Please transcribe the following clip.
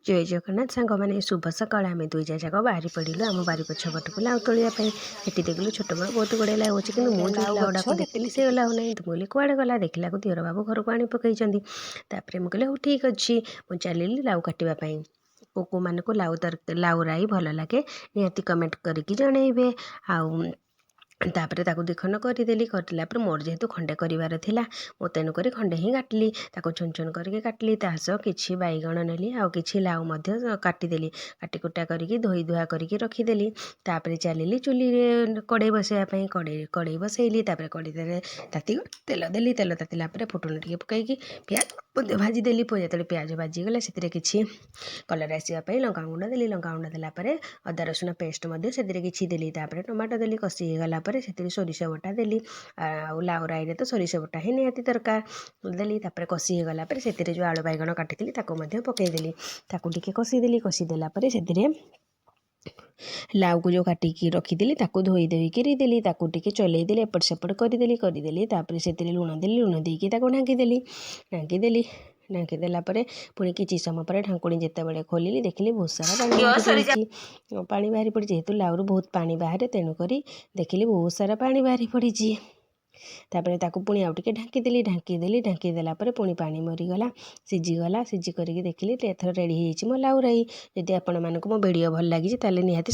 ଜୟ ଜଗନ୍ନାଥ ସାଙ୍ଗମାନେ, ଶୁଭ ସକାଳ। ଆମେ ଦୁଇ ଯା ଯାକ ବାହାରି ପଡ଼ିଲୁ ଆମ ବାରି ପଛପଟକୁ ଲାଉ ତୋଳିବା ପାଇଁ। ସେଠି ଦେଖିଲୁ ଛୋଟ ବଡ଼ ବହୁତ ଗୁଡ଼ିଏ ଲାଉ ଅଛି, କିନ୍ତୁ ମୁଁ ଯେଉଁ ଲାଉ ଲାଉଟାକୁ ଗଛ ଦେଖିଲି ଯେତିକି ସେ ଲାଉ ନାହିଁ। ମୁଁ କହିଲି, କୁଆଡ଼େ ଗଲା? ଦେଖିଲାକୁ ଦିଅର ବାବୁ ଘରକୁ ଆଣି ପକାଇଛନ୍ତି। ତାପରେ ମୁଁ କହିଲି, ହଉ ଠିକ୍ ଅଛି। ମୁଁ ଚାଲିଲି ଲାଉ କାଟିବା ପାଇଁ। କେଉଁ କେଉଁମାନଙ୍କୁ ଲାଉ ଲାଉ ରାଇ ଭଲ ଲାଗେ, ନିହାତି କମେଣ୍ଟ କରିକି ଜଣାଇବେ। ଆଉ ତାପରେ ତାକୁ 2 ଖଣ୍ଡ କରିଦେଲି। କରିଦେଲା ପରେ ମୋର ଯେହେତୁ ଖଣ୍ଡେ କରିବାର ଥିଲା, ମୁଁ ତେଣୁକରି ଖଣ୍ଡେ ହିଁ କାଟିଲି। ତାକୁ ଚୁନ ଚୁନ କରିକି କାଟିଲି। ତା ସହ କିଛି ବାଇଗଣ ନେଲି ଆଉ କିଛି ଲାଉ ମଧ୍ୟ କାଟିଦେଲି। କାଟି କୁଟା କରିକି, ଧୋଇ ଧୁଆ କରିକି ରଖିଦେଲି। ତାପରେ ଚାଲିଲି ଚୁଲିରେ କଡ଼େଇ ବସେଇବା ପାଇଁ। କଡ଼େଇ ବସେଇଲି। ତାପରେ କଡ଼େଇରେ ତାତି ତେଲ ଦେଲି। ତେଲ ତାତିଲା ପରେ ଫୁଟଣ ଟିକେ ପକାଇକି ପିଆଜ ମଧ୍ୟ ଭାଜିଦେଲି। ଯେତେବେଳେ ପିଆଜ ଭାଜିଗଲା, ସେଥିରେ କିଛି କଲର୍ ଆସିବା ପାଇଁ ଲଙ୍କାଗୁଣ୍ଡ ଦେଲି। ଲଙ୍କାଗୁଣ୍ଡ ଦେଲା ପରେ ଅଦା ରସୁଣ ପେଷ୍ଟ ମଧ୍ୟ ସେଥିରେ କିଛି ଦେଲି। ତାପରେ ଟମାଟୋ ଦେଲି। କଷି ହେଇଗଲା ପରେ ସେଥିରେ ସୋରିଷ ବଟା ଦେଲି। ଆଉ ଲାଉ ରାଇରେ ତ ସୋରିଷ ବଟା ହିଁ ନିହାତି ଦରକାର, ଦେଲି। ତାପରେ କଷି ହେଇଗଲା ପରେ ସେଥିରେ ଯେଉଁ ଆଳୁ ବାଇଗଣ କାଟିଥିଲି, ତାକୁ ମଧ୍ୟ ପକାଇଦେଲି। ତାକୁ ଟିକେ କଷିଦେଲି। କଷିଦେଲା ପରେ ସେଥିରେ ଲାଉକୁ ଯେଉଁ କାଟିକି ରଖିଥିଲି, ତାକୁ ଧୋଇ ଧୋଇକିରି ଦେଲି। ତାକୁ ଟିକେ ଚଲେଇ ଦେଲି, ଏପଟ ସେପଟ କରିଦେଲି କରିଦେଲି ତାପରେ ସେଥିରେ ଲୁଣ ଦେଲି। ଲୁଣ ଦେଇକି ତାକୁ ଢାଙ୍କିଦେଲି। ଢାଙ୍କିଦେଲି। ଢାଙ୍କି ଦେଲା ପରେ ପୁଣି କିଛି ସମୟ ପରେ ଢାଙ୍କୁଣୀ ଯେତେବେଳେ ଖୋଲିଲି, ଦେଖିଲି ବହୁତ ସାରା ପାଣି ବାହାରି ପଡ଼ିଛି। ପାଣି ବାହାରି ପଡ଼ିଛି। ଯେହେତୁ ଲାଉରୁ ବହୁତ ପାଣି ବାହାରେ, ତେଣୁକରି ଦେଖିଲି ବହୁତ ସାରା ପାଣି ବାହାରି ପଡ଼ିଛି। ତାପରେ ତାକୁ ପୁଣି ଆଉ ଟିକେ ଢାଙ୍କିଦେଲି। ଢାଙ୍କିଦେଲି। ଢାଙ୍କି ଦେଲା ପରେ ପୁଣି ପାଣି ମରିଗଲା, ସିଝିଗଲା। ସିଝି କରିକି ଦେଖିଲି, ଏଥର ରେଡ଼ି ହେଇଯାଇଛି ମୋ ଲାଉ ରାଇ। ଯଦି ଆପଣମାନଙ୍କୁ ମୋ ଭିଡ଼ିଓ ଭଲ ଲାଗିଛି, ତାହେଲେ ନିହାତି